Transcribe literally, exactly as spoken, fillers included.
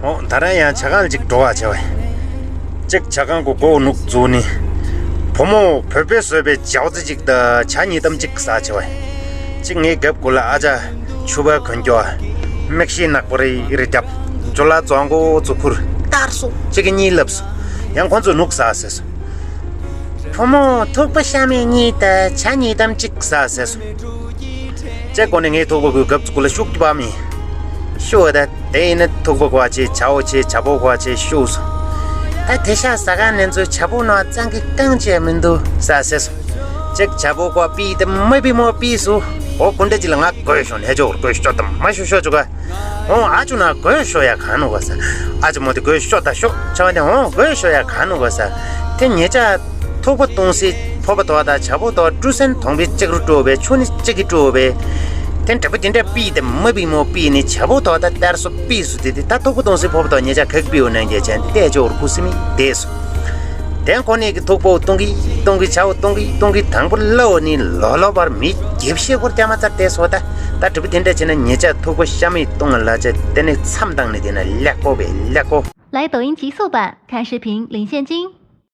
འོ་ད་རང་ཡང་ཇ་ཁང་ལ་ཅིག་འགྲོ་བ་བྱ་བས། ཅིག་ཇ་ཁང་གི་སྒོ་ནུག་འཛུགས་ནི། བུ་མོ་བོད་པས་བཟོས་པའི་ཇའོ་ཙི་ཅིག་དང་ཇ་ཉིས་ཐམ་ཅིག་ཟ་བྱ་བས། ཅིག་ངའི་རྒྱབ་ཀུ་ལ་ཨ་ཅག་ཕྱུ་པ་གོན་རྒྱུ་མིག་ཤེལ་ནག་པོ་རེ་རེ་རྒྱབ། ཇོ་ལ་ཙོང་གོ་ཙུ་ཁུར་ཏར་སོ་ཅིག་གི་གཉིས་ལབ་སོ། ཡང་ཁོང་ཚོས་ནུག་ཟ་ཟེར་སོ། བུ་མོ་ཐུག་པ་ཤ་མེད་གཉིས་དང་ཇ་ཉིས་ཐམ་ཅིག་ཟ་ཟེར་སོ། ཅེ་གོ་ནས་ངའི་ཐུག་པ་གུ་གབ་ཚུ་གུ་ལ་ཤུགས་ཀྱི་པ་མི། ཤུ་བ་ད་དེ་ཡིན་ན་ཐུག་པ་གོ་ཆེ་ཇའོ་ཆེ་ཇ་པོ་གོ་ཆེ་ཤུ་སོ། ད་དེ་ཤ་ཟ་ག་ནས་ཚོ་ཇ་པོ་ནོ་ཙང་གི་རྐང་ཆེ་མི་འདུག་ཟ་ཟེར་སོ། ཅེ་ཇ་པོ་གོ་པི་དེ་མི་པི་མོ་པི་སོ། འོ་ཀུན་ཏེ་ཅི་ལ་ང་གོས་ཤོ་ནས་ཇོ་གོས་ཤོ་དམ་མ་ཤོ་ཤོ་ཅུ་ག་འོང་ཨ་ཅུ་ན་དགོད་ཤོ་ཡ་ག་ནུ་ག་ས། ཨ་ཅུ་མོ་དེ་དགོད་ཤོ་ད་ཤོ་ཆ་བ་དེ་འོང་དགོད་ཤོ་ཡ་ག་ནུ་ག་ས། དེ་ཉེ་ཆ་ཐུག་པ་གཏོང་སའི་ཕོ་པ་དོ་ད་ཇ་པོ་དོ་ཀྲུ་སན་ཐོང་པའི་ལྕགས་རུ་སྤྲོ་བའི་ཆུ་ནི་ལྕགས་ཀྱི་སྤྲོ་བའི། དེ་འདྲ་པོ་དེ་འདྲ་པི་དེ་མ་པི་མོ་པི་ནི་ཇ་པོ་དོ་ད་ཏར་སོ་པི་སུ་དེ་དེ་ད་ཐུག་པ་གཏོང་སའི་ཕོ་པ་དོ་ཉེ་ཆ་གག་པི་འོ་ནང་རྒྱལ་ཅན་དེ་ལྟས་ཅོ་རུ་ཁུ་སི་མི་དེ་སུ། དེ་ཁོ་ནས་ཀྱི་ཐུག་པོ་གཏོང་གི་གཏོང་གི་ཇའོ་གཏོང་གི་གཏོང་གི་དང་པོ་ལ་འོ་ནི་ལོ་ལོ་བར་མི་རྒྱབ་ཤེས་སྐོར་རྒྱ་མ་ཚར་ཏེ་སོ་ད། ད་གྲུབ་དེ་འདྲ་བྱས་ན་ཉེ་ཆ་ཐུག་པོ་ཤ་མི་གཏོང་ལ་ཅེ་དེ་ནས་མཚམས་བཏང་ནས་དེ་ན་ལེགས་པོ་བས་ལེགས་པོ། 来抖音极速版，看视频领现金。